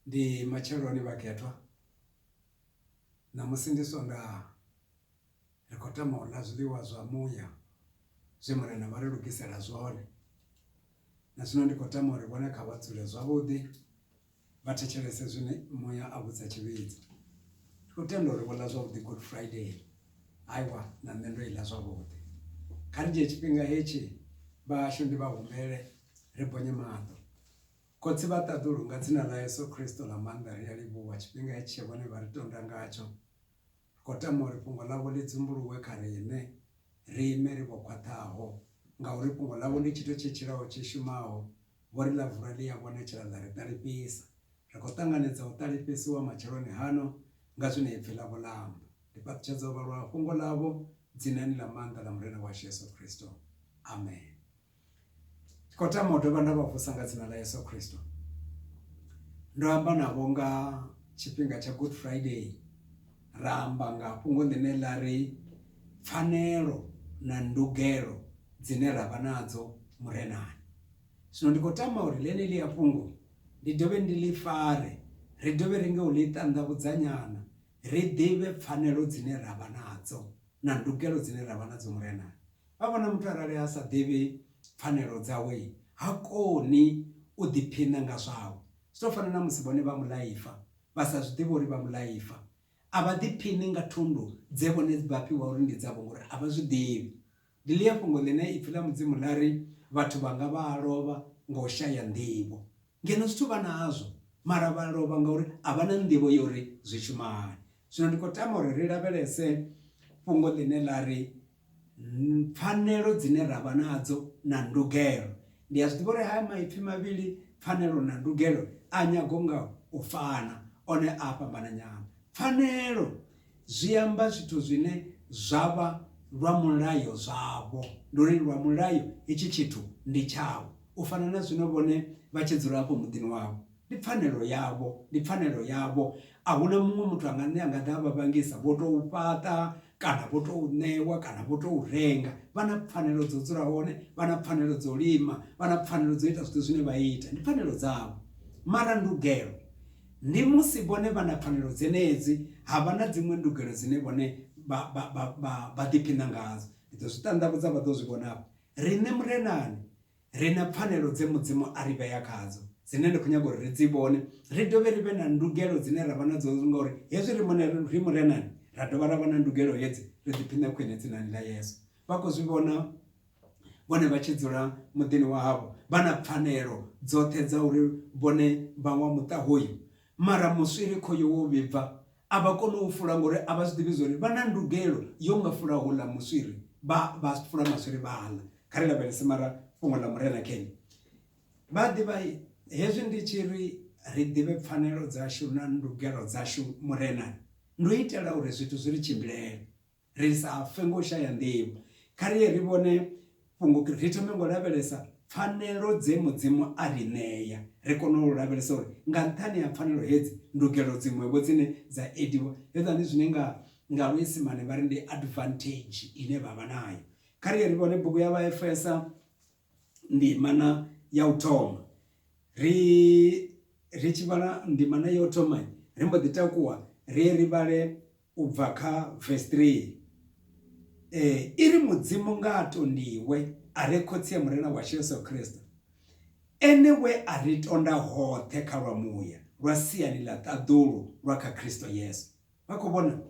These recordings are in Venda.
Ndi matsheloni vhakhethwa, ṋamusi ndi swondaha ri khou tama u ḽa zwiḽiwa zwa muya zwe murena vha ri lugisela zwone, na zwino ndi khou tama uri vhone kha vha dzule zwavhuḓi vha thetshelese zwine muya a vhudza tshivhidzo. Ndi khou tenda uri vho ḽa zwavhuḓi good friday aiwa na nṋe ndo i ḽa zwavhuḓi. Kha ri dzhie tshifhinga hetshi vhahashu ndi vha humbele ri bonye maṱo. Khotsi vha Ṱaḓulu, nga Dzina ḽa Yesu Kristo ḽa maanḓa ri a livhuwa tshifhinga hetshi tshe vhone vha ri tonda ngatsho. Ri khou tama uri fhungo ḽavho ḽi dzumbuluwe kha riṋe, ri ime ri vho khwaṱhaho, ngauri fhungo ḽavho ndi tshithu tshi tshilaho tshi shumaho, vho ri ḽa vula ḽi a vhonetshela ḽa ri ṱalifhisa. Ri khou ṱanganedza u ṱalifhisiwa matsheloni hano nga zwine Ipfi ḽavho ḽa amba. Ndi fhaṱutshedza u vhalwa ha fhungo ḽavho Dzinani ḽa maanḓa ḽa Murena washu Yesu Kristo. Amen. Ndi khou tama u dovha nda vha vusa nga dzina ḽa Yesu Kristo. Ndo amba navho nga tshifhinga tsha Good Friday ra amba nga fhungo ḽine ḽa ri pfanelo na ndugelo dzine ra vha nadzo murenani. Zwino ndi khou tama uri ḽeneḽia fhungo ndi dovhe ndi ḽi fare ri dovhe ri nge u ḽi ṱanḓavhudza nyana ri ḓivhe pfanelo dzine ra vha nadzo na ndugelo dzine ra vha nadzo murenani. Vha vhona muthu arali a sa ḓivhi pfanelo dzawe ha koni u ḓiphiṋa nga zwawe. Zwi tou fana na musi vhone vha muḽaifa vha sa zwi ḓivhi uri vha muḽaifa. A vha ḓiphiṋi nga thundu dze vhone vha fhiwa uri ndi dzavho ngori a vha zwi ḓivhi. Ndi ḽia fhungo ḽine Ipfi ḽa Mudzimu ḽa ri vhathu vhanga vha a lovha nga u shaya nḓivho. Ngeno zwithu vha nazwo mara vha lovha ngauri a vha na nḓivho ya uri zwi shuma hani. Zwino ndi khou tama uri ri lavhelese fhungo ḽine ḽa ri pfanelo dzine ra vha nadzo na ndugelo. Ndi a zwi ḓivha uri haya maipfi mavhili pfanelo na ndugelo a nyaga unga u fana one a fhambana nyana. Pfanelo zwi amba zwithu zwine zwa vha lwa mulayo zwavho, ndi uri lwa mulayo hetshi tshithu ndi tshavho u fana na zwino vhone vha tshi dzula hafho muḓini wavho. Ndi pfanelo yavho, ndi pfanelo yavho. A hu na muṅwe muthu anga ane a nga ḓa a vha vhangisa vho tou fhaṱa kana vho tou ṋewa kana vho tou renga. Vha na pfanelo dzo dzula hone, vha na pfanelo dzo lima, vha na pfanelo dzo ita zwoṱhe zwine vha ita, ndi pfanelo dzavho. Mara ndugelo ndi musi vhone vha na pfanelo dzenedzi ha vha na dziṅwe ndugelo dzine vhone vha vha vha vha vha ḓiphina ngadzo. Ndi ḓo zwi ṱanḓavhudza vha ḓo zwi vhona hafha. Riṋe Murenani Ri na pfanelo dze Mudzimu a ri vhea khadzo, dzine ndi khou nyaga uri ri dzi vhone, ri dovhe ri vhe na ndugelo dzine ra vha nadzo ngauri hezwi ri ri Murenani, ra dovha ra vha na ndugelo hedzi, ri ḓiphiṋe khwine dzinani ḽa Yesu. Vha khou zwi vhona vhone vha tshi dzula muḓini wa havho, vha na pfanelo dzoṱhe dza uri vhone vha wa muṱa hoyu, mara muswiri khoyu wo vhibva, a vha koni u fula ngori a vha zwi ḓivhi zwori vha na ndugelo yo nga fula houḽa muswiri vha vha fula maswiri vha ḽa. Kha ri lavhelese mara fhungo ḽa Murena kheḽi. Vha ḓivha hezwi ndi tshi ri ri ḓivhe pfanelo dzashu na ndugelo dzashu Murenani ndi u itela uri zwithu zwi ri tshimbilele. Ri sa fe nga u shaya nḓivho. Kha ri ye ri vhone fhungo, ri thome nga u lavhelesa pfanelo dze Mudzimu a ri ṋea, ri kone u lavhelesa uri nga nṱhani ha pfanelo hedzi, ndugelo dziṅwe-vho dzine dza ediwa, hezwiḽa ndi zwine nga nga Luisimane vha ri ndi advantage ine vha vha nayo. Kha ri ye ri vhone bugu ya Vhaefesa ndimana ya u thoma. Ri ri tshi vhala ndimana ya u thoma ri mbo ḓi takuwa ri ye ri vhale U bva kha verse 3, I ri, Mudzimu nga a tondiwe, a re Khotsi a Murena washu Yesu Kristo, Ene we a ri tonda hoṱhe kha lwa muya lwa siani ḽa ṱaḓulu lwa kha Kristo Yesu. Vha khou vhona?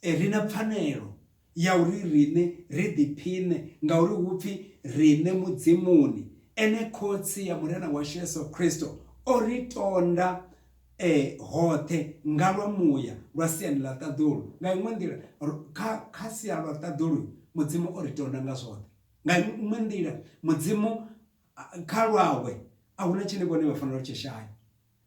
Ri na pfanelo ya uri riṋe ri ḓiphiṋe ngauri hu pfi riṋe Mudzimuni, Ene Khotsi ya Murena washu Yesu Kristo, o ri tonda e hoṱhe nga lwa muya lwa siani ḽa ṱaḓulu. Nga iṅwe nḓila, kha, kha sia lwa ṱaḓulu, Mudzimu o ri tonda nga zwoṱhe. Nga iṅwe nḓila, Mudzimu kha lwawe a hu na tshine vhone vha fanela u tshi shaya.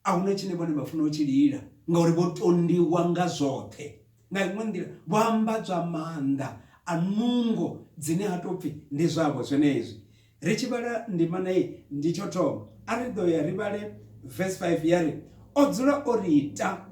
A hu na tshine vhone vha fanela u tshi lila, ngauri vho tondiwa nga zwoṱhe. Nga iṅwe nḓila, vho ambadzwa maanḓa a nungo dzine ha tou pfi ndi zwavho zwenezwi. Ri tshi vhala ndimana iyi ndi tsho thoma, a ri ḓo ya ri vhale verse 5 ya ri, O dzula o ri ita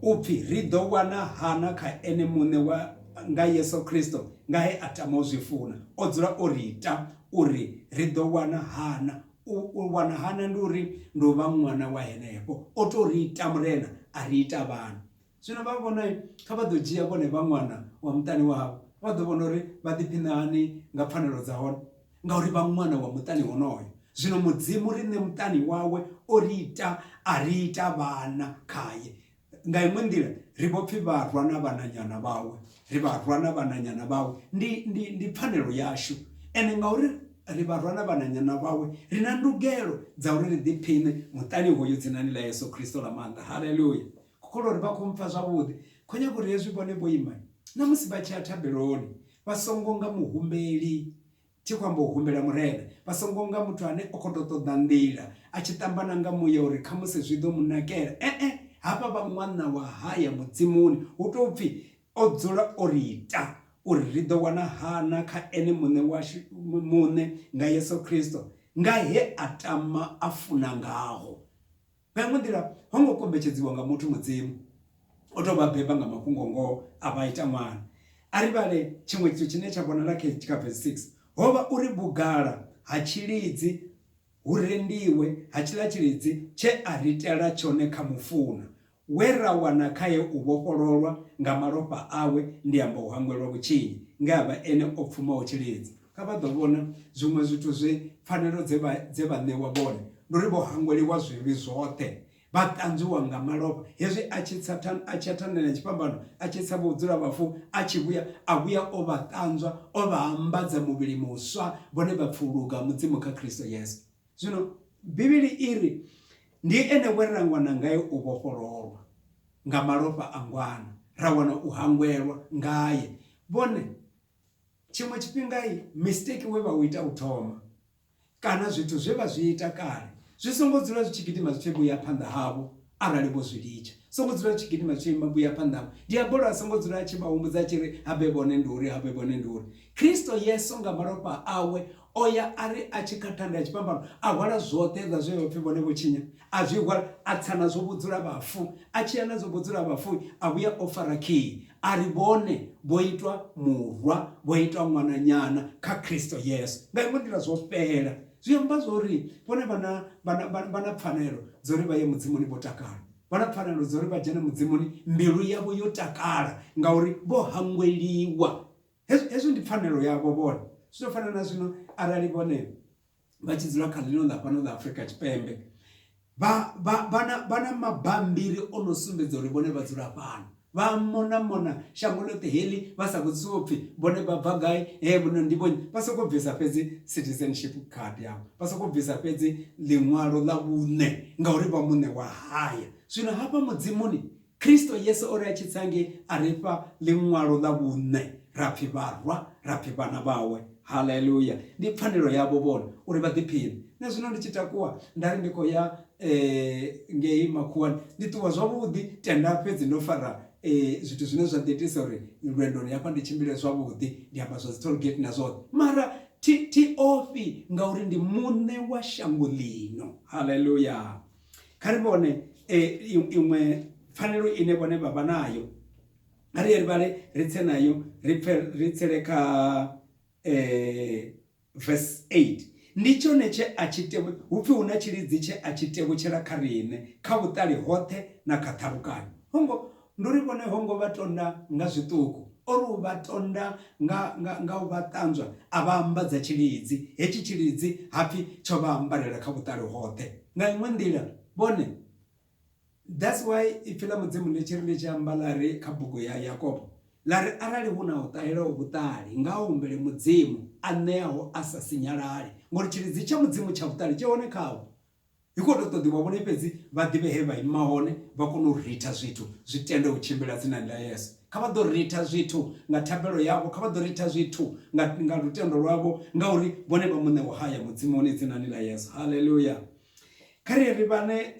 u pfi ri ḓo wana hana kha ene muṋe wa nga Yesu Kristo nga he a tama u zwi funa. O dzula o ri ita uri ri ḓo wana hana. U wana hana ndi uri ndi u vha ṅwana wa henefho, o tou ri ita Murena a ri ita vhana. Zwino vha vhona kha vha ḓo dzhia vhone vha ṅwana wa muṱani wa havho, vha ḓo vhona uri vha ḓiphiṋa hani nga pfanelo dza hone ngauri vha ṅwana wa muṱani wonoyo. Zwino Mudzimu riṋe muṱani wawe o ri ita a ri ita vhana khaye. Nga iṅwe nḓila ri vho pfi vharwa na vhananyana vhawe, ri vharwa na vhananyana vhawe. Ndi, ndi, ndi pfanelo yashu. Ende ngauri ri vharwa na vhananyana vhawe, ri na ndugelo dza uri ri ḓiphiṋe muṱani hoyu dzinani ḽa Yesu Kristo ḽa maanḓa. Haleluya! Khou uri vha khou mpfa zwavhuḓi. Khou nyaga uri hezwi vhone vho ima, na musi vha tshi ya thabeloni, vha songo nga muhumbeli Thi khou amba u humbela Murena. Vha songo nga muthu ane o khou tou ṱoḓa nḓila, a tshi ṱambana nga muya uri khamusi zwi ḓo mu nakela. E-e, hafha vha ṅwana wa haya Mudzimuni. Hu tou pfi, O dzula o ri ita uri ri ḓo wana hana kha Ene Muṋe washu muṋe nga Yesu Kristo, nga he a tama a funa ngaho. Nga iṅwe nḓila, ho ngo kombetshedziwa nga muthu, Mudzimu o tou vha beba nga mafhungo-ngoho a vha ita ṅwana. A ri vhale tshiṅwe tshithu tshine tsha vhonala kha vesi 6. Ho vha uri vhugala ha tshilidzi hu rendiwe ha tshiḽa tshilidzi tshe a ri itela tshone kha mufunwa, We ra wana khae u vhofhololwa nga malofha awe, ndi amba u hangwelwa vhutshinyi, nge a vha ene o pfumaho tshilidzi. Kha vha ḓo vhona zwiṅwe zwithu zwe pfanelo dze vha, dze vha ṋewa vhone, ndi uri vho hangweliwa zwivhi zwoṱhe, vha ṱanzwiwa nga malofha. Hezwi a tshi tsa, a tshi ya thandani ya tshifhambano, a tshi tsa vhudzula-vhafu, a tshi vhuya, a vhuya o vha ṱanzwa, o vha ambadza muvhili muswa, vhone vha pfi u luga ha Mudzimu kha Kristo Yesu. Zwino Bivhili i ri, Ndi ene we ra wana ngae u vhofhololwa nga malofha a Ngwana, ra wana u hangwelwa ngae. Vhone, tshiṅwe tshifhinga mistake we vha u ita u thoma, kana zwithu zwe vha zwi ita kale, zwi songo dzula zwi tshi gidima zwi tshi vhuya phanḓa havho arali vho zwi litsha. Songo dzula zwi tshi gidima zwi tshi vhuya phanḓa havho. Diabolo a songo dzula a tshi vha humbudza a tshi ri, Habe vhone ndi uri, habe vhone ndi uri. Kristo Yesu nga malofha awe o ya a ri a tshi kha thanda ya tshifhambano a hwala zwoṱhe zwa zwe vha pfi vhone vho tshinya, a zwi hwala a tsa nazwo vhudzula vhafu. A tshi ya nazwo vhudzula vhafu a vhuya o fara khii, a ri vhone vho itwa murwa, vho itwa ṅwananyana kha Kristo Yesu. Nga iṅwe nḓila zwo fhela. Zwi amba zwa uri vhone vha na, vha na, vha na pfanelo dza uri vha ye Mudzimuni vho takala. Vha na pfanelo dza uri vha dzhene Mudzimuni mbilu yavho yo takala ngauri vho hangweliwa. Hezwi, hezwi ndi pfanelo yavho vhone. Zwi tou fana na zwino arali vhone vha tshi dzula kha ḽino ḽa fhano ḽa Afrika Tshipembe vha, vha, vha na, vha na mabambiri o no sumbedza uri vhone vha dzula fhano. Vha mona mona shango ḽoṱhe heḽi vha sa vhudzisiwi upfi vhone vha bva gai, he vhone ndi vhonnyi. Vha sokou bvisa fhedzi citizenship card yavho, vha sokou bvisa fhedzi ḽiṅwalo ḽa vhuṋe ngauri vha muṋe wa haya. Zwino hafha Mudzimuni Kristo Yesu o ri a tshi tsa ngei a ri fha ḽiṅwalo ḽa vhuṋe, ra pfi vharwa, ra pfi vhana vhawe. Haleluya! Ndi pfanelo yavho vhone uri vha ḓiphiṋe. Nṋe zwino ndi tshi takuwa nda ri ndi khou ya ngei makhuwani, ndi ṱuwa zwavhuḓi tenda fhedzi ndo fara zwithu zwine zwa ḓo itisa uri lwendoni hafha ndi tshimbile zwavhuḓi, ndi amba zwa dzi tollgate na zwoṱhe. Mara thi thi ofhi ngauri ndi muṋe wa shango ḽino. Haleluya! Kha ri vhone iṅwe pfanelo ine vhone vha vha nayo, a ri ye ri vhale ri tse nayo ri pfe ri tsele kha verse 8. Ndi tshone tshe a tshi tevhu hu pfi hu na tshilidzi tshe a tshi tevhutshela kha riṋe kha vhuṱali hoṱhe na kha ṱhalukanyo. Ho ngo ndi uri vhone ho ngo vha tonda nga zwiṱuku, o ri u vha tonda nga, nga, nga u vha ṱanzwa a vha ambadza tshilidzi. Hetshi tshilidzi ha pfi tsho vha ambarela kha vhuṱali hoṱhe. Nga iṅwe nḓila, vhone, that's why Ipfi ḽa Mudzimu ḽi tshi ri ḽi tshi amba ḽa ri kha bugu ya Yakobo, ḽa ri arali hu na o ṱahelaho vhuṱali, nga a humbele Mudzimu a ṋeaho a sa sinyalali. Ngori tshilidzi tsha Mudzimu tsha vhuṱali tshi hone khavho. Hu khou tou ṱoḓiwa vhone fhedzi vha ḓivhe he vha ima hone, vha kone u ritha zwithu zwi tende u tshimbila dzinani ḽa Yesu. Kha vha ḓo ritha zwithu nga thabelo yavho, kha vha ḓo ritha zwithu nga, nga lutendo lwavho, ngauri vhone vha muṋe wa haya Mudzimuni dzinani ḽa Yesu. Haleluya! Kha ri ye ri vhale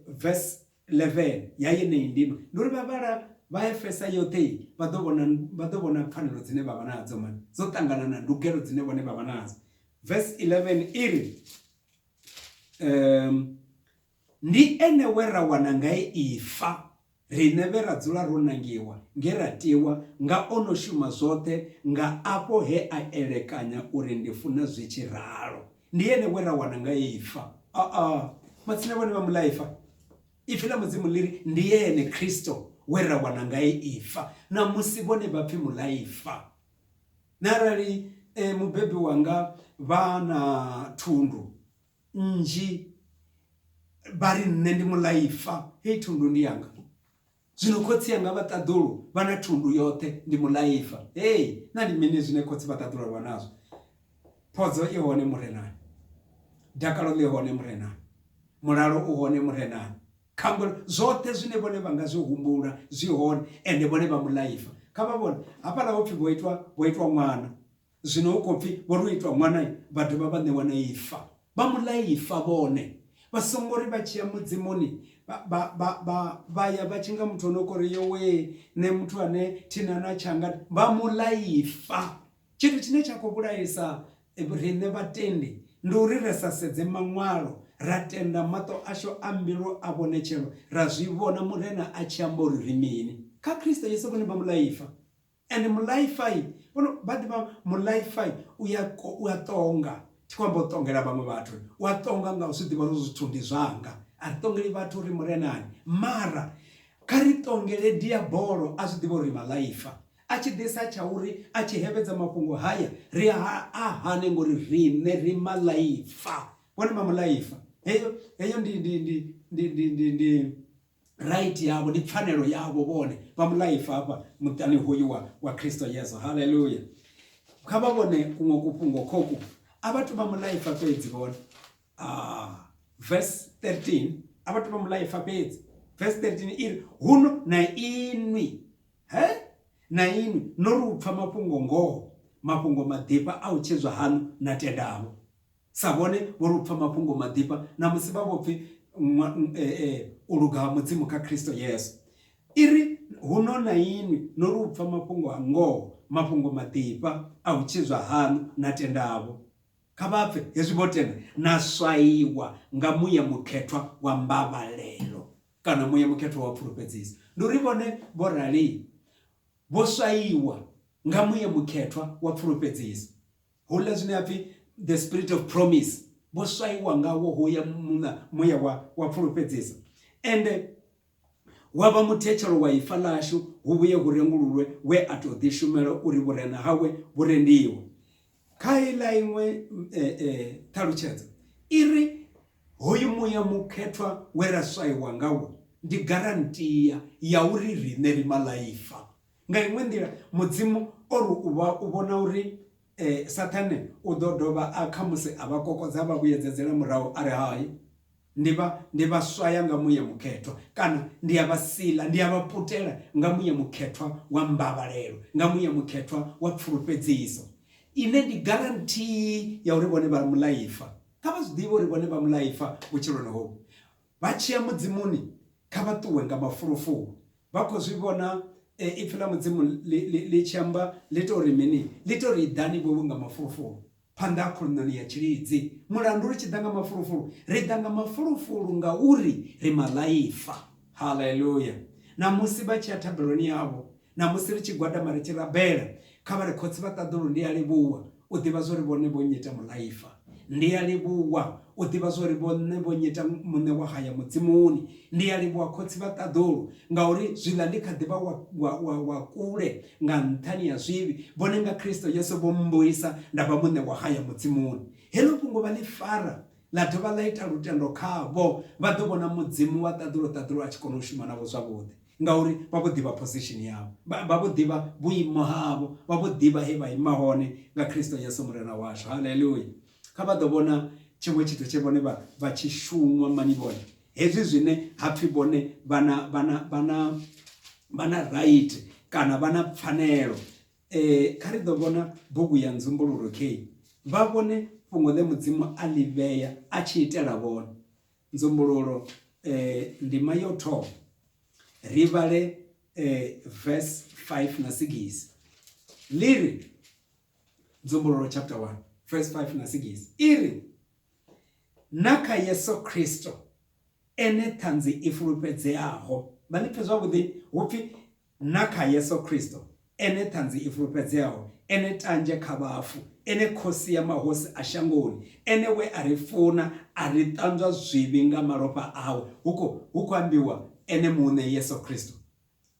verse 11 ya yeneyi ndima. Ndi uri vha vhala Vhaefesa yoṱhe, vha ḓo vhona, vha ḓo vhona pfanelo dzine vha vha nadzo mani, dzo ṱangana na ndugelo dzine vhone vha vha nadzo. Verse 11 i ri, um, ndi ene we ra wana ngae ifa, riṋe vhe ra dzula ro nangiwa, nge ra tiwa nga o no shuma zwoṱhe nga afho he a elekanya uri ndi funa zwi tshi ralo. Ndi ene we ra wana nga ifa. Aa, matsina vhone vha muḽaifa. Ipfi ḽa Mudzimu ḽi ri ndi ene Kristo we ra wana ngae ifa. Ṋamusi vhone vha pfi muḽaifa. Na arali e, mubebi wanga vha na thundu nnzhi vha ri nṋe ndi muḽaifa, heyi thundu ndi yanga. Zwino khotsi anga vha ṱaḓulu vha na thundu yoṱhe, ndi muḽaifa. Hei, na ndi mini zwine khotsi vha ṱaḓulu vha nazwo? Phodzo i hone Murenani, dakalo ḽi hone Murenani, mulalo u hone Murenani, khangwelo, zwoṱhe zwine vhone vha nga zwi humbula zwi hone, ende vhone vha muḽaifa. Kha vha vhone, hafhaḽa ho pfi vho itwa, vho itwa ṅwana. Zwino hu khou pfi vho ri u itwa ṅwana vha dovha vha ṋewa na ifa. Vha mu ḽa ifa vhone. Vha songo ri vha tshi ya Mudzimuni vha, vha, vha, vha, vha ya vha tshi nga muthu o no khou ri, Yowee, nṋe muthu ane thi na na tshanga. Vha mu ḽa ifa. Tshithu tshine tsha khou vhulaisa riṋe vhatendi ndi uri ri sa sedze Maṅwalo, ra tenda maṱo ashu a mbilu a vhonetshelwa, ra zwi vhona Murena a tshi amba uri ri mini. Kha Kristo Yesu vhone vha mu ḽa ifa. Ende muḽaifai vhono vha ḓivha muḽaifai u ya u a ṱonga thi khou amba u ṱongela vhaṅwe vhathu u a ṱonga nga u zwi ḓivha uri zwithu ndi zwanga a ri ṱongeli vhathu uri murenani mara kha ri ṱongele diabolo a zwi ḓivha uri maḽaifa a tshi ḓisa tsha uri a tshi hevhedza mafhungo haya ri a a hane ngori riṋe ri maḽaifa vhone vha muḽaifa heyo heyo ndi ndi ndi ndi ndi ndi ndi right yavho ndi pfanelo yavho vhone vha muḽaifa hafha muṱani hoyu wa wa Kristo Yesu haleluya kha vha vhone kuṅwe kufhungo khoku a vha tu vha muḽaifa fhedzi vhone ah verse 13 a vha tu vha muḽaifa fhedzi verse 13 iri huno na inwi he na inwi no ri u pfa mafhungo ngoho mafhungo maḓifha a u tshidzwa haṋu na tendavho Sa vhone vho ri u pfa mafhungo maḓifha na musi vha vho pfi u luga ha Mudzimu kha Kristo Yesu. I ri, Huno na inwi no ri u pfa mafhungo a ngoho, mafhungo maḓifha a u tshidzwa haṋu, na tenda-vho. Kha vha pfe hezwi vho tenda, na swaiwa nga Muya Mukhethwa wa mbavhalelo, kana Muya Mukhethwa wa pfulufhedziso. Ndi uri vhone vho rali vho swaiwa nga Muya Mukhethwa wa pfulufhedziso. Houḽa zwine ha pfi the spirit of promise vho swaiwa ngawo hoya muṋa muya wa wa pfulufhedzisa ende wa vha muthetshelo wa ifa ḽashu hu vhuye hu rengululwe we a tou ḓishumela uri vhurena hawe vhu rendiwe. Kha heiḽa iṅwe ṱhalutshedzo i ri hoyu muya mukhethwa we ra swaiwa ngawo ndi garantia ya uri riṋe ri maḽaifa. Nga iṅwe nḓila, Mudzimu o ri u vha u vhona uri Saṱhane u ḓo dovha a khamusi a vha kokodza a vha vhuyedzedzela murahu a ri, Hai, ndi vha, ndi vha swaya nga Muya Mukhethwa, kana ndi a vha sila, ndi a vha putela nga Muya Mukhethwa wa mbavhalelo, nga Muya Mukhethwa wa pfulufhedziso, ine ndi garantii ya uri vhone vha muḽaifa. Kha vha zwi ḓivhe uri vhone vha muḽaifa vhutshiloni hovhu. Vha tshi ya Mudzimuni, kha vha ṱuwe nga mafulufulu. Vha khou zwi vhona Ipfi ḽa Mudzimu ḽi tshi amba, ḽi tou ri mini? Ḽi tou ri, Iḓani vhoiwe nga mafulufulu phanḓa ha khuluṋoni ya tshilidzi. Mulandu ri tshi ḓa nga mafulufulu? Ri ḓa nga mafulufulu ngauri ri maḽaifa. Haleluya! Na musi vha tshi ya thabeloni yavho, na musi ri tshi gwadama ri tshi rabela, kha vha ri, Khotsi vha ṱaḓulu, ndi a livhuwa u ḓivha zwa uri vhone vho nnyita muḽaifa. Ndi a livhuwa u ḓivha zwa uri vho nṋe vho nnyita muṋe wa haya Mudzimuni. Ndi a livhuwa Khotsi vha ṱaḓulu, ngauri zwiḽa ndi kha ḓi vha wa, wa, wa, wa kule nga nṱhani ha zwivhi, vhone nga Kristo Yesu vho mmbuisa nda vha muṋe wa haya Mudzimuni. Heḽo fhungo vha ḽi fara, ḽa dovha ḽa ita lutendo khavho, vha ḓo vhona Mudzimu wa ṱaḓulu-ṱaḓulu a tshi kona u shuma navho zwavhuḓi. Ngauri vha vho ḓivha position yavho, vha vho ḓivha vhuimo havho, vha vho ḓivha he vha ima hone nga Kristo Yesu Murena washu. Haleluya! Kha vha ḓo vhona tshiṅwe tshithu tshe vhone vha vha tshi shuṅwa mani vhone. Hezwi zwine ha pfi vhone vha na vha na vha na vha na right kana vha na pfanelo. Kha ri ḓo vhona bugu ya Nzumbululo kheyi. Vha vhone fhungo ḽe Mudzimu a ḽi vhea a tshi itela vhone. Nzumbululo ndima yo thoma ri vhale verse 5 na 6 ḽi ri Nzumbululo chapter 1 verse 5 na 6 i ri na kha Yesu Kristo ene ṱhanzi i fulufhedzeaho vha ni pfe zwavhuḓi hu pfi na kha Yesu Kristo. Ene ṱhanzi i fulufhedzeaho, Ene tanzhe kha vhafu, Ene Khosi ya mahosi a shangoni, Ene we a ri funa, a ri ṱanzwa zwivhi nga malofha awe. Hu khou, hu khou ambiwa Ene muṋe, Yesu Kristo.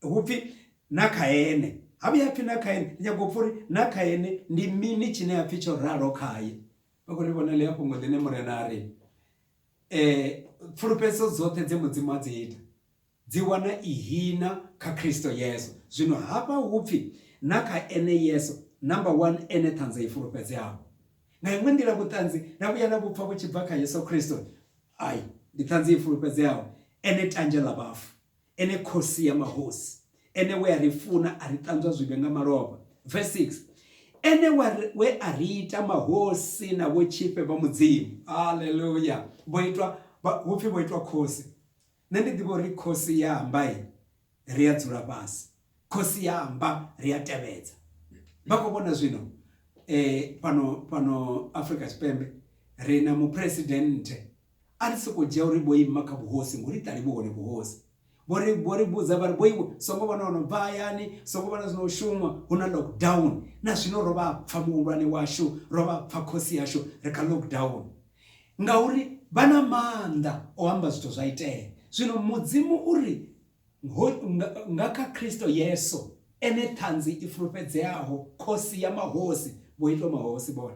Hu pfi, Na kha Ene. Ha vhuya ha pfi na kha Ene, ndi nyaga u pfa uri na kha Ene ndi mini tshine ha pfi tsho ralo khae. Vha khou ḽi vhona ḽia fhungo ḽine Murena a ri, Pfulufhedziso dzoṱhe dze Mudzimu a dzi ita, dzi wana ihina kha Kristo Yesu. Zwino hafha hu pfi, na kha ene Yesu, number one, ene ṱhanzi i fulufhedzeaho. Nga iṅwe nḓila vhuṱanzi na vhuya na vhu pfa vhu tshi bva kha Yesu Kristo, ai, ndi ṱhanzi i fulufhedzeaho, ene tanzhe ḽa vhafu, ene khosi ya mahosi, ene we a ri funa a ri ṱanzwa zwivhe nga malofha. Verse 6, ene we a ri ita mahosi na vhotshifhe vha Mudzimu. Haleluya! Vho itwa, hu pfi vho itwa khosi. Nṋe ndi ḓivha uri khosi ya amba ri a dzula fhasi, khosi ya amba ri a tevhedza. Vha khou vhona zwino fhano fhano Afrika Tshipembe ri na muphuresidennde a ri sokou dzhia uri vho ima kha vhuhosi ngori iṱali vhu hone vhuhosi. Vho ri vho ri vhudza vha ri vho iwe songo vha na ono bva hayani, songo vha na zwino shuma hu na lockdown. Na zwino ro vha pfha muhulwane washu, ro vha pfha khosi yashu ri kha lockdown. Ngauri vha na maanḓa o amba zwithu zwa itea. Zwino Mudzimu u ri nga kha Kristo Yesu, ene ṱhanzi i fulufhedzeaho, khosi ya mahosi, vho itwa mahosi vhone.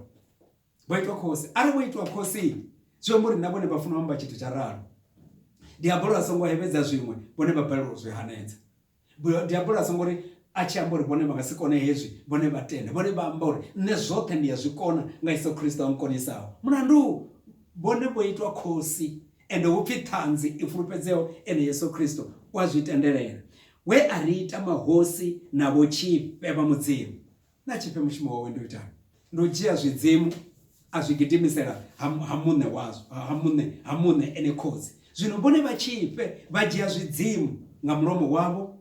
Vho itwa khosi. Arali vho itwa khosi, zwi amba uri na vhone vha funa u amba tshithu tsha ralo. Diabolo a songo hevhedza zwiṅwe, vhone vha balelwa u zwi hanedza. Diabolo a songo ri a tshi amba uri vhone vha nga si kone hezwi, vhone vha tenda. Vhone vha amba uri nṋe zwoṱhe ndi a zwi kona nga Yesu Kristo a nkonisaho. Mulandu vhone vho itwa khosi ende hu pfi ṱhanzi i fulufhedzeaho ene Yesu Kristo u a zwi tendelela. We a ri ita mahosi na vhotshifhe vha Mudzimu. Na tshifhe mushumo wawe ndi u itani? Ndi u dzhia zwidzimu a zwi gidimisela ha, ha muṋe wazwo, ha muṋe, ha muṋe ene khotsi. Zwino vhone vha tshifhe vha dzhia zwidzimu nga mulomo wavho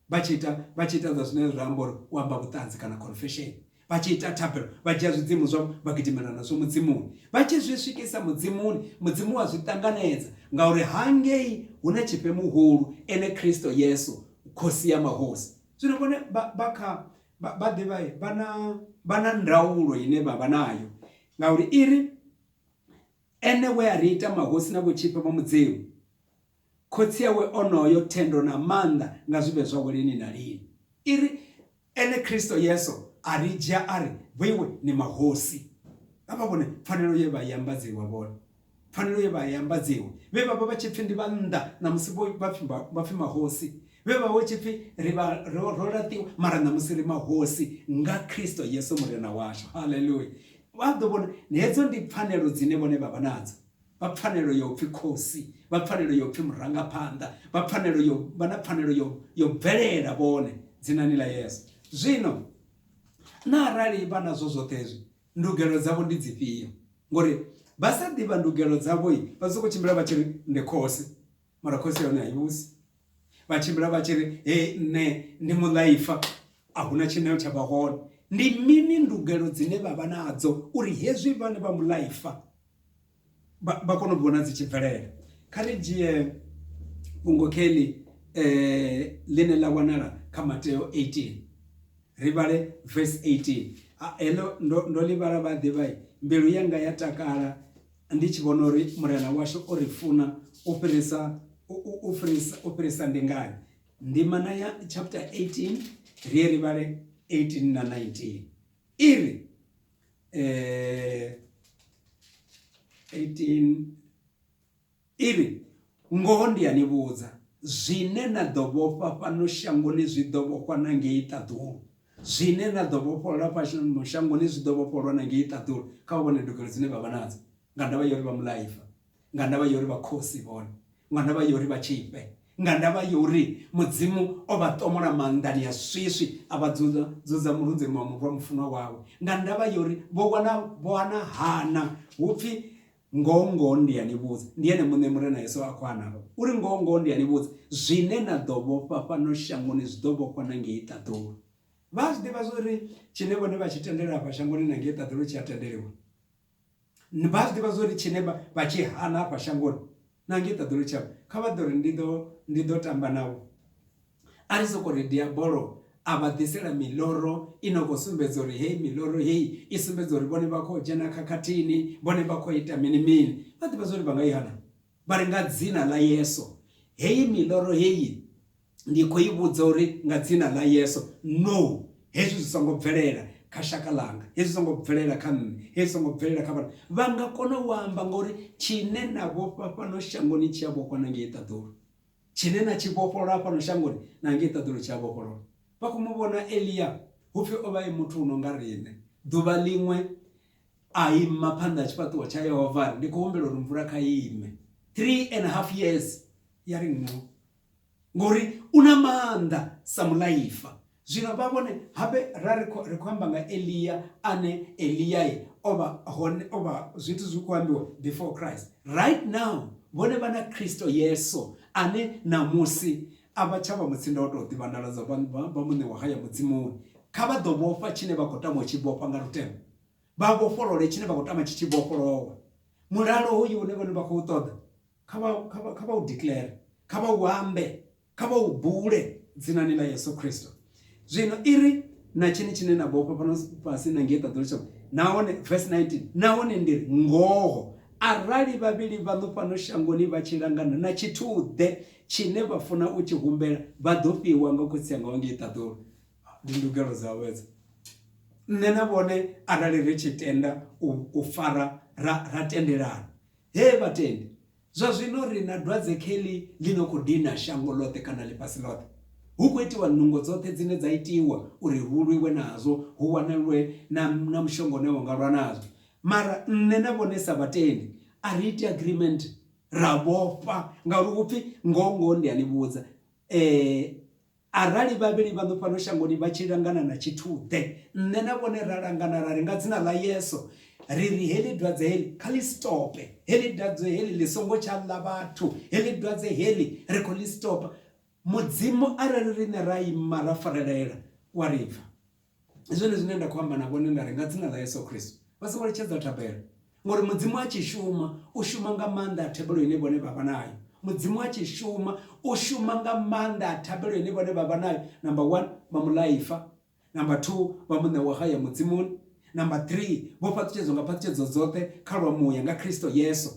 vha tshi ita vha tshi ita zwa zwine zwa amba uri u amba vhuṱanzi kana confession. Vha tshi ita thabelo vha dzhia zwidzimu zwavho vha gidimela nazwo Mudzimuni. Vha tshi zwi swikisa Mudzimuni, Mudzimu wa zwi ṱanganedza ngauri hangei hu na tshifhe muhulu ene Kristo Yesu, khosi ya mahosi. Zwino vhone vha, vha kha vha ḓivha vha na vha na ndaulo ine vha vha nayo ngauri i ri ene we a ri ita mahosi na vhotshifhe vha Mudzimu khotsi awe onoyo thendo na maanḓa nga zwi vhe zwawe lini na lini. I ri ene Kristo Yesu a ri dzhia a ri vhoiwe ni mahosi. Vha vha vhone pfanelo ye vha i ambadziwa vhone. Pfanelo ye vha i ambadziwa. Vhe vha vha vha tshi pfi ndi vhannḓa, ṋamusi vho vha pfi vha pfi mahosi. Vhe vha vha tshi pfi ri vha ro, ro laṱiwa, mara ṋamusi ri mahosi nga Kristo Yesu Murena washu. Haleluya! Vha ḓo vhona, hedzo ndi pfanelo dzine vhone vha vha nadzo. Vha pfanelo ya u pfi khosi, vha pfanelo ya u pfi murangaphanḓa, vha pfanelo yo, vha na pfanelo yo, yo bvelela vhone dzinani ḽa Yesu. Zwino, na arali vha nazwo zwoṱhe hezwi, Ndugelo dzavho ndi dzifhio? Ngori vha sa ḓivha ndugelo dzavho vha sokou tshimbila vha tshi ri ndi khosi, mara khosi ya hone a i vhusi. Vha tshimbila vha tshi ri hei nṋe ndi muḽaifa, a hu na tshine tsha vha hone. Ndi mini ndugelo dzine vha vha nadzo uri hezwi vhane vha muḽaifa vha kone u vhona dzi tshi bvelela? Kha ri dzhie fhungo kheḽi ḽine ḽa wanala kha Mateo 18. Ri vhale verse 18. Heḽo ndo ndo ḽi vhala vha ḓivha mbilu yanga ya takala ndi tshi vhona uri Murena washu o ri funa u fhirisa u fhirisa u fhirisa ndinganyo. Ndimana ya chapter 18 ri ye ri vhale 18 na 19. I ri 18 I ri, Ngoho ndi a ni vhudza, zwine na ḓo vhofha fhano shangoni zwi ḓo vhofhwa na ngei ṱaḓulu, zwine na ḓo vhofholola fhano shangoni zwi ḓo vhofhololwa na ngei ṱaḓulu. Kha vha vhone ndugelo dzine vha vha nadzo nga ndavha ya uri vha muḽaifa, nga ndavha ya uri vha khosi vhone, nga ndavha ya uri vha tshifhe, nga ndavha ya uri Mudzimu o vha ṱomola maanḓani a swiswi a vha dzudza, dzudza murunzini wa Murwa mufunwa wawe, nga ndavha ya uri vho wana, vho wana hana hu pfi Ngoho, ngoho, ndi a ni vhudza, ndi ene muṋe Murena Yesu a khou ana afha, u ri, Ngoho, ngoho, ndi a ni vhudza, zwine na ḓo vhofha fhano shangoni zwi ḓo vhofhwa na ngei ṱaḓulu. Vha a zwi ḓivha zwa uri tshine vhone vha tshi tendela afha shangoni na ngei ṱaḓulu tshi a tendeliwa. Vha a zwi ḓivha zwa uri tshine vha tshi hana afha shangoni na ngei ṱaḓulu tshi a. Kha vha ḓo ri ndi ḓo, ndi ḓo tamba navho. A ri sokou ri diabolo a vha ḓisela miloro i no khou sumbedza uri heyi miloro heyi i sumbedza uri vhone vha khou dzhena khakhathini, vhone vha khou ita mini mini. Vha ḓivha zwa uri vha nga i hana. Vha ri nga dzina ḽa Yesu heyi miloro heyi ndi khou i vhudza uri nga dzina ḽa Yesu no hezwi zwi songo bvelela kha shaka ḽanga, hezwi zwi songo bvelela kha nṋe, hezwi zwi songo bvelela kha vhana. Vha nga kona u amba ngori tshine na vhofha fhano shangoni tshi a vhofha na ngei ṱaḓulu. Tshine na tshi vhofholola fhano shangoni na ngei ṱaḓulu tshi a vhofholola. Vha khou mu vhona Elia, hu pfi o vha e muthu u no nga riṋe. Ḓuvha ḽiṅwe a ima phanḓa ha tshifhaṱuwo tsha Yehova a ri, Ndi khou humbela uri mvula kha i ime. 3.5 years ya ri ṅo. Ngori u na maanḓa sa muḽaifa. Zwino vha vhone habe ra ri khou ri khou amba nga Elia ane Elia o vha hone o vha zwithu zwi khou ambiwa before Christ. Right now vhone vha na Kristo Yesu ane ṋamusi a vha tsha vha mutsinda wa tou ḓivha ndala dza vha muṋe wa haya Mudzimuni. Kha vha ḓo vhofha tshine vha khou tama u tshi vhofha nga lutendo. Vha vhofholole tshine vha khou tama tshi tshi vhofholowa. Mulalo hoyu une vhone vha khou ṱoḓa kha vha kha vha kha vha u declare, kha vha u ambe. Kha vha u bule dzinani ḽa Yesu Kristo. Zwino i ri na tshini tshine na vhofha fhano fhasi na ngei ṱaḓulu tsha nahone verse 19 nahone ndi ri ngoho arali vhavhili vhaṋu fhano shangoni vha tshi langana na tshithu-ḓe tshine vha funa u tshi humbela vha ḓo fhiwa nga khotsi anga wa ngei ṱaḓulu. Ndi ndugelo dzavho hedzo. Nṋe na vhone arali ri tshi tenda u fara ra, ra tendelana Hee vhatendi, zwa zwino ri na dwadze kheḽi ḽi no khou dina shango ḽoṱhe kana ḽifhasi ḽoṱhe. Hu khou itiwa nungo dzoṱhe dzine dza itiwa uri hu lwiwe nazwo, hu wanalwe na, na mushonga une wa nga lwa nazwo. Mara nṋe na vhone sa vhatendi a ri iti agreement ra vhofha ngauri hu pfi ngoho ngoho ndi a ni vhudza Arali vhavhili vhaṋu fhano shangoni vha tshi langana na tshithu-ḓe, nṋe na vhone ra langana ra ri, Nga dzina ḽa Yesu, ri ri heḽi dwadze heḽi kha ḽi stope, heḽi dwadze heḽi ḽi songo tsha ḽa vhathu, heḽi dwadze heḽi ri khou ḽi stopa. Mudzimu arali riṋe ra ima ra farelela, u a ri pfa. Ndi zwone zwine nda khou amba na vhone nda ri nga dzina ḽa Yesu Kristo vha songo litshedza thabelo ngori Mudzimu a tshi shuma u shuma nga maanḓa a thabelo ine vhone vha vha nayo. Mudzimu a tshi shuma u shuma nga maanḓa a thabelo ine vhone vha vha nayo. Number 1 vha muḽaifa, number 2 vha muṋe wa haya Mudzimuni, number 3 vho fhaṱutshedzwa nga phaṱhutshedzo dzoṱhe kha lwa muya nga Kristo Yesu.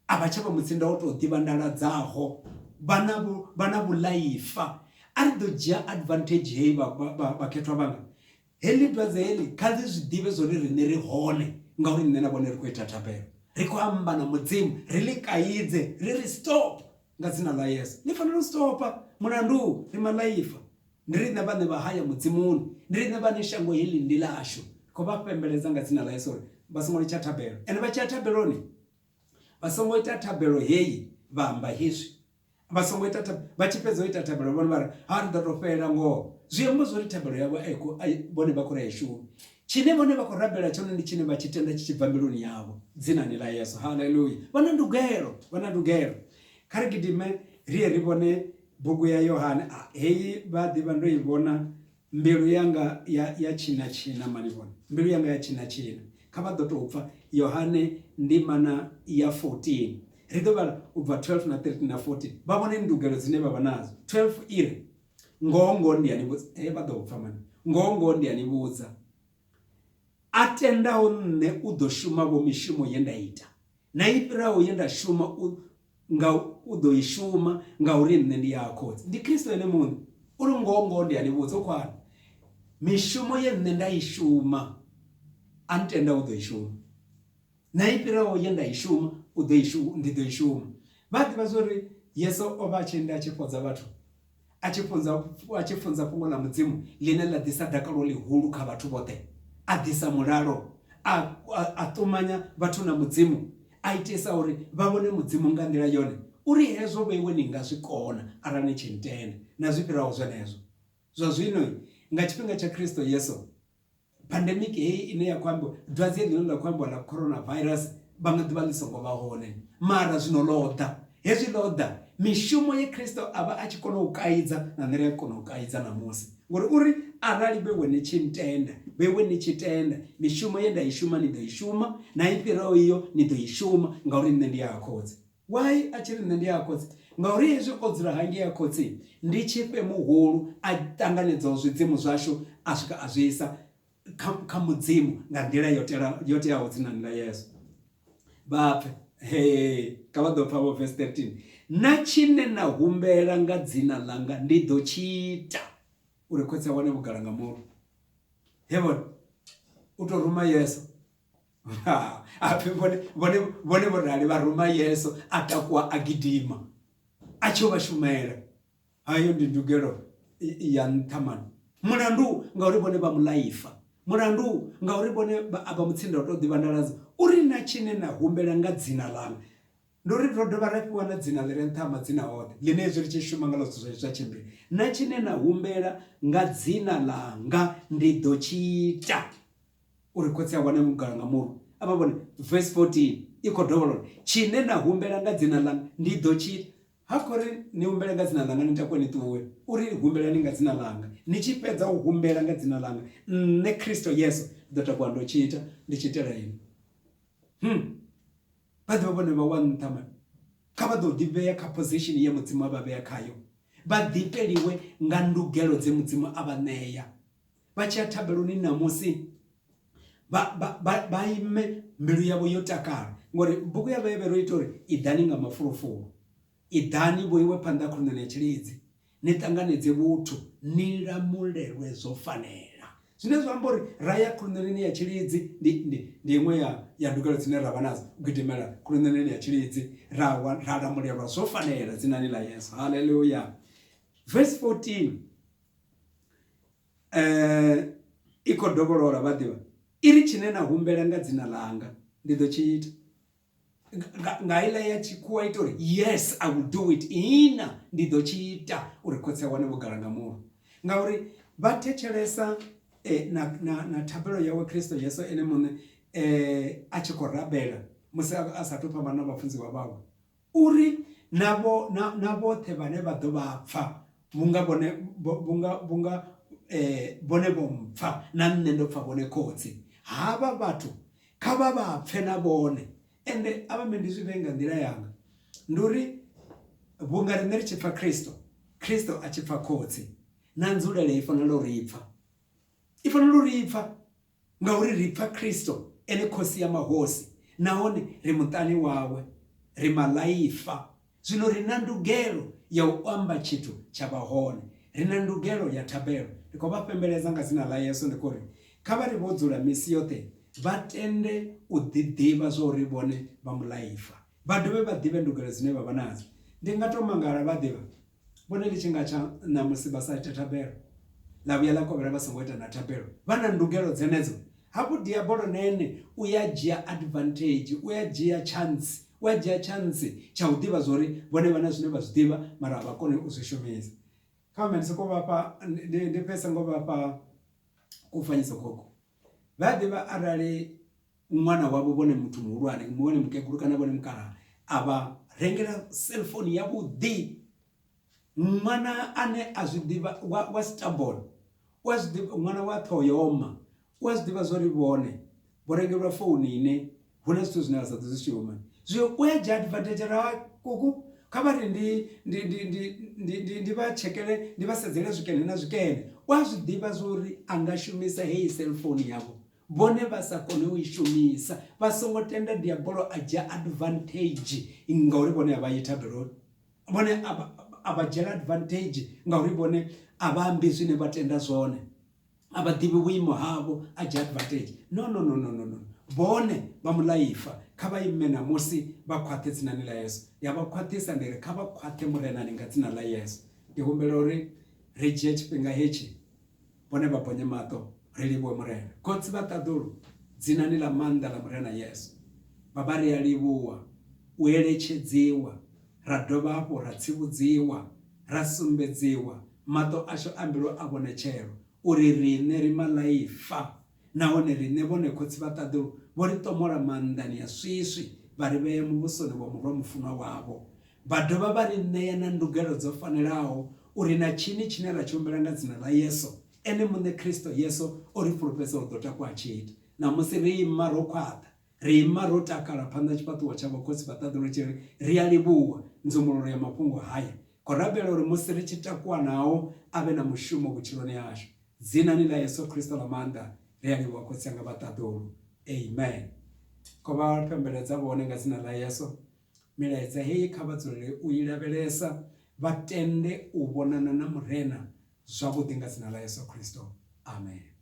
A vha tsha vha mutsinda wo tou ḓivha ndala dzaho, vha na vhu, vha na vhuḽaifa. A ri ḓo dzhia advantage heyi vha, vha, vha, vhakhethwa vhanga. Heḽi dwadze heḽi, kha ḽi zwi ḓivhe zwori riṋe ri hone, ngauri nṋe na vhone ri khou ita thabelo. Ri khou amba na Mudzimu, ri ḽi kaidze, ri ri stop nga dzina ḽa Yesu. Ḽi fanela u stopa, mulandu ri maḽaifa. Ndi riṋe vhaṋe vha haya Mudzimuni, ndi riṋe vhane shango heḽi ndi ḽashu. Ri khou vha fhembeledza nga dzina ḽa Yesu uri vha songo litsha thabelo. Ende vha tshi ya thabeloni, Vha songo ita thabelo heyi vha amba hezwi. Vha songo ita thabelo, vha tshi fhedza u ita thabelo vhone vha ri, ha ri ḓo tou fhela ngoho. Zwi amba zwori thabelo yavho a i khou, vhone vha khou ri a i shumi. Tshine vhone vha khou rabela tshone ndi tshine vha tshi tenda tshi tshi bva mbiluni yavho, dzinani ḽa Yesu. Haleluya! Vha na ndugelo, vha na ndugelo. Kha ri gidime ri ye ri vhone bugu ya Yohane. Heyi vha ḓivha ndo i vhona Mbilu yanga ya, ya tshina-tshina mani vhone. Mbilu yanga ya tshina-tshina. Kha vha ḓo tou pfa Yohane ndimana ya 14. Ri ḓo vhala u bva 12 na 13 na 14. Vha vhone ndugelo dzine vha vha nadzo. 12 i ri, Ngoho, ngoho ndi a ni vhudza. He, vha ḓo pfa mani. Ngoho, ngoho ndi a ni vhudza. A tendaho nṋe u ḓo shuma-vho mishumo ye nda ita. Na i fhiraho ye nda shuma u nga u ḓo i shuma, ngauri nṋe ndi ya ha Khotsi. Ndi Kristo ene muṋe. U ri, Ngoho, ngoho ndi a ni vhudza, u khou ana, mishumo ye nṋe nda i shuma, a ntenda u ḓo i shuma. Na i fhiraho ye nda i shuma, u ḓo i shuma, ndi ḓo i shuma. Vha a ḓivha zwa uri Yesu o vha a tshi enda a tshi fhodza vhathu, a tshi funza, a tshi funza fhungo ḽa Mudzimu ḽine ḽa ḓisa dakalo ḽihulu kha vhathu vhoṱhe, a ḓisa mulalo, a, a, a ṱumanya vhathu na Mudzimu, a itisa uri vha vhone Mudzimu nga nḓila yone. U ri, Hezwo vhoiwe ni nga zwi kona arali ni tshi ntenda, na zwi fhiraho zwenezwo. Zwa zwino, nga tshifhinga tsha Kristo Yesu, Pandemic heyi ine ya khou ambiwa, dwadze heḽi ḽine ḽa khou ambiwa ḽa coronavirus vha nga ḓivha ḽi songo vha hone mara zwino ḽo ḓa. Hezwi ḽo ḓa, mishumo ye Kristo a vha a tshi kona u kaidza na nṋe ri a kona u kaidza ṋamusi. Ngori u ri, Arali vheiwe ni tshi ntenda, vheiwe ni tshi tenda, mishumo ye nda i shuma ni ḓo i shuma, na i fhiraho iyo ni ḓo i shuma, ngauri nṋe ndi ya ha Khotsi. Why a tshi ri nṋe ndi ya khotsi? Ngauri hezwi o dzula hangei ha khotsi ndi tshifhe muhulu a ṱanganedzaho zwidzimu zwashu a swika a zwi isa kha, kha Mudzimu nga nḓila yo tela, yo teaho dzinani ḽa Yesu. Vha pfe, hee, kha vha ḓo pfa vho verse 13. Na tshine na humbela nga dzina ḽanga ndi ḓo tshi ita uri khotsi a wane vhugala nga murwa. He vhone, u tou ruma Yesu. Apfi vhone vhone vhone vho rali vha ruma Yesu a takuwa a gidima a tshi vha shumela. Hayo ndi ndugelo ya nṱha mani. Mulandu ngauri vhone vha muḽaifa. Mulandu ngauri vhone a vha mutsinda u tou ḓivha ndaladzo uri na tshine na humbela nga dzina ḽanga. Ndi uri ro dovha ra fhiwa na dzina ḽi re nṱha ha madzina oṱhe ḽine hezwi ri tshi shuma nga ḽo zwithu zwashu zwa tshimbila. Na tshine na humbela nga dzina ḽanga ndi ḓo tshi ita. Uri khotsi a wane vhugala nga murwa. A vha vhone verse 14 i khou dovholola tshine na humbela nga dzina ḽanga ndi ḓo tshi ita. Ha khou ri ni humbele nga dzina ḽanga ni takuwe ni ṱuwe, u ri humbelani nga dzina ḽanga. Ni tshi fhedza u humbela nga dzina ḽanga, nṋe Kristo Yesu ndi ḓo takuwa ndo tshi ita ndi tshi itela inwi. Hmm. Vha ḓivha vhone vha wa nṱha mani. Kha vha ḓo ḓivhea kha position ye Mudzimu a vha vhea khayo. Vha ḓifheliwe nga ndugelo dze Mudzimu a vha ṋea. Vha tshi ya thabeloni ṋamusi vha, vha, vha, vha ime mbilu yavho yo takala ngori bugu ya Vhahevheru ita uri iḓani nga mafulufulu, iḓani vho iwe phanḓa ha khuluṋoni ya tshilidzi, ni ṱanganedze vhuthu, ni lamulelwe zwo fanela. Zwine zwa amba uri ra ya khuluṋonini ya tshilidzi ndi, ndi, ndi iṅwe ya, ya ndugelo dzine ra vha nadzo, u gidimela khuluṋonini ya tshilidzi ra, wa, ra lamulelwa zwo fanela dzinani ḽa Yesu. Haleluya. Verse 14. I khou dovholola vha ḓivha i ri tshine na humbela nga dzina ḽanga ndi ḓo tshi ita nga iḽa ya tshikhuwa ita uri yes I will do it ina ndi ḓo tshi ita uri khotsi a wane vhugala nga murwa ngauri vha thetshelesa na, na, na thabelo yawe Kristo Yesu ene muṋe a tshi khou rabela musi a sathu fhambana na vhafunziwa vhawe Uri na vho, na, na vhoṱhe vhane vha ḓo vha pfa, vhunga vhone, vhunga, vhunga vhone vho mpfa, na nṋe ndo pfa vhone Khotsi. Havha vhathu kha vha vha pfe na vhone. Ende a vha ndi zwi vhee nga nḓila yanga. Ndi uri vhunga riṋe ri tshi pfa Kristo, Kristo a tshi pfa Khotsi, na nzulele i fanela u ri pfa. I fanela u ri pfa. Ngauri ri pfa Kristo, ene Khosi ya mahosi, nahone ri muṱani wawe, ri maḽaifa. Zwino ri na ndugelo ya u amba tshithu tsha vha hone. Ri na ndugelo ya thabelo. Ndi khou vha fhembeledza nga dzina ḽa Yesu, ndi khou ri, kha vha ri vho dzula misi yoṱhe vha tende u ḓiḓivha zwa uri vhone vha muḽaifa. Vha dovhe vha ḓivhe ndugelo dzine vha vha nadzo. Ndi nga tou mangala vha ḓivha. Vhone ḽi tshi nga tsha ṋamusi vha sa ite thabelo, ḽa vhuya ḽa kovhela vha songo ita na thabelo, vha na ndugelo dzenedzo. Hafhu diabolo na ene u ya dzhia advantage, u ya dzhia chance, u a dzhia chance tsha u ḓivha zwa uri vhone vha na zwine vha zwi ḓivha mara a vha koni u zwi shumisa. Kha vha ndi soko vhafha ndi ndi fhedzisa ngo vhafha kufanyiso khokhu. Vha a ḓivha arali ṅwana wavho vhone muthu muhulwane vhone mukegulu kana vhone mukalaha a vha rengela cellphone yavhuḓi ṅwana ane a zwi ḓivha wa, wa stubborn u a zwi ḓivha ṅwana wa ṱhoho yo oma u a zwi ḓivha zwori vhone vho rengelwa founu ine hu na zwithu zwine vha sa ḓo zwi shuma zwino u a dzhia advantage ra kuku kha vha ri ndi ndi ndi ndi ndi ndi ndi vha tshekele ndi vha sedzele zwikene na zwikene u a zwi ḓivha zwori a nga shumisa heyi cellphone yavho Vhone vha sa kone u i shumisa. Vha songo tenda diabolo a dzhia advantage ngauri vhone a vha yi thabeloni. Vhone a vha dzhiela advantage ngauri vhone a vha ambi zwine vha tenda zwone. A vha ḓivhi vhuimo havho a dzhia advantage. No no no no no no. Vhone vha muḽaifa kha vha ime ṋamusi vha khwaṱhe dzinani ḽa Yesu. Ndi a vha khwaṱhisa ndi ri kha vha khwaṱhe Murenani nga dzina ḽa Yesu. Ndi humbela uri ri dzhie tshifhinga hetshi Vhone vha bonye maṱo, ri livhuwe Murena. Khotsi vha ṱaḓulu, Dzinani ḽa maanḓa ḽa Murena Yesu, Baba ri a livhuwa u eletshedziwa, ra dovha hafhu ra tsivhudziwa, ra sumbedziwa, maṱo ashu a mbilu a vhonetshelwa, uri riṋe ri maḽaifa, nahone riṋe vhone Khotsi vha ṱaḓulu vho ri ṱomola maanḓani a swiswi vha ri vhea Muvhusoni wa Murwa mufunwa wavho. Vha dovha vha ri ṋea na ndugelo dzo fanelaho uri na tshini tshine ra tshi humbela nga dzina ḽa Yesu, ene muṋe Kristo Yesu o ri fulufhedzisa uri u ḓo takuwa a tshi ita. Ṋamusi ri ima ro khwaṱha. Ri ima ro takala phanḓa ha tshifhaṱuwo tsha vhokhotsi vha ṱaḓulu ri tshi ri, Ri a livhuwa nzumbululo ya mafhungo haya. Khou rabela uri musi ri tshi takuwa nao a vhe na mushumo vhutshiloni hashu. Dzinani ḽa Yesu Kristo ḽa maanḓa, ri a livhuwa Khotsi anga vha ṱaḓulu. Amen. Khou vha fhembeledza vhone nga dzina ḽa Yesu. Milaedza heyi kha vha dzulele u i lavhelesa, vha tende u vhonana na Murena zwavhuḓi nga dzina ḽa Yesu Kristo. Amen.